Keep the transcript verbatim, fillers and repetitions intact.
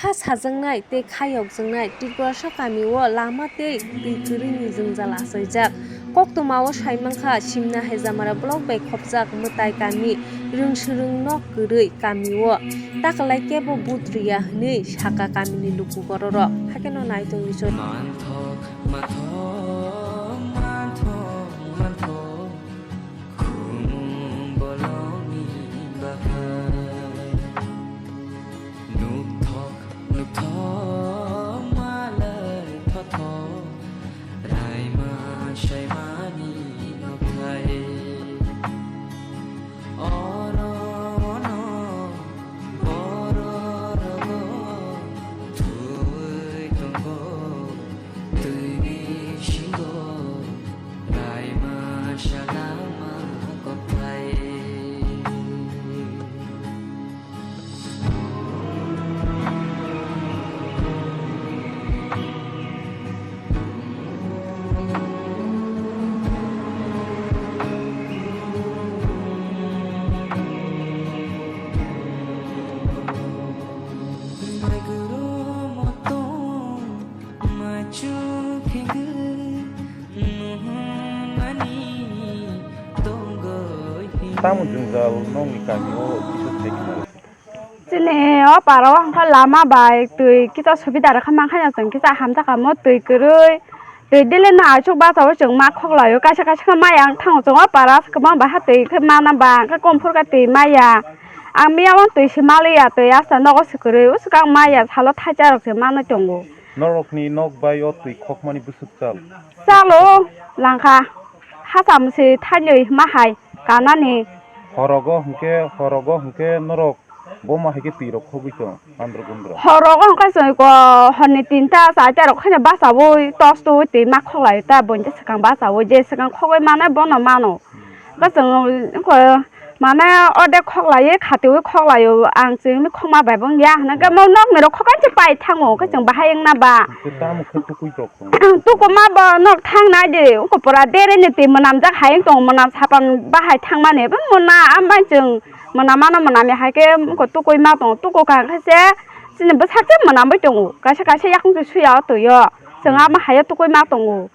Kha sajaknai tei kha yokjaknai Tripurasa kamio lama tei twi kwrwini jwngjal achaijak. Koktwmao saimankha, Simna Hejamara block bai khopjak mwtai kami, rwngswrwng nok kwrwi kamio takwlai kebo vote rwya hwnwi sakha kamini luku bororok. Haikhe no naitongwi chwng. Manthok, manthok, manthok, manthok, khum bolongni bahai. Nukthok, nukthok, malai thothok, raima saimani nokthai. Oro ono bororogo thwi tongo, twi bisingo raima salama kothai. Tamo jwngjal nokni kamio kisa sai khna rw. Chini o para o hwnkha lama bai twi kisa subida rwkha mankha ya chwng kisa hamjakha mo twi kwrwi. Twi daily no aswk bachao chwng ma khoklaio, kaisa kaisa khe maya wng thango chwng o para kwbang bai ha twi khe mana ba hwnkhe komphur khe twi maya. Ang miyao twi se maliya, twi asta nogo se kwrwi, usukang maya salo thaisa rok se manwi tongo. Norokni nok bai o twi khokmani bwswk chal? Chalo langkha, hacham se thainwi ma hai kanani. Horogo hwnkhe, horogo hwnkhe norok bo ma hai khe twi rok khogwi tong andro gundro? Horogo hwnkhe chwng ko horni tinta charta rok khaina bachaui tos twi twi ma khoklai ta, bointa swkang bachaui je swkang khogwi mano bono mano. Hwnkhe chwng wngkha mane ordek khoklaiwi khatiui khoklaio, ang chwngni khokma bai bo wngya hwnwi khe mo nokni rok khokang se pai thango, hwnkhe chwng bahai wngna ba. Hwnkhe tamo khe tukui rok tongo? Tukuma bo nok thang nai di, wngkha pura dere ni twi mwnamjak hai wng tongo, mwnam sapan bahai thangmani bo mona, ambai chwng mwnamano mwnami hai khe wngkha tukui ma tongo, tuku kha khe se chini bwsak se mwnamwi tongo, kaisa kaisa yakung se suya o twi o, chwng ama hai o tukui ma tongo.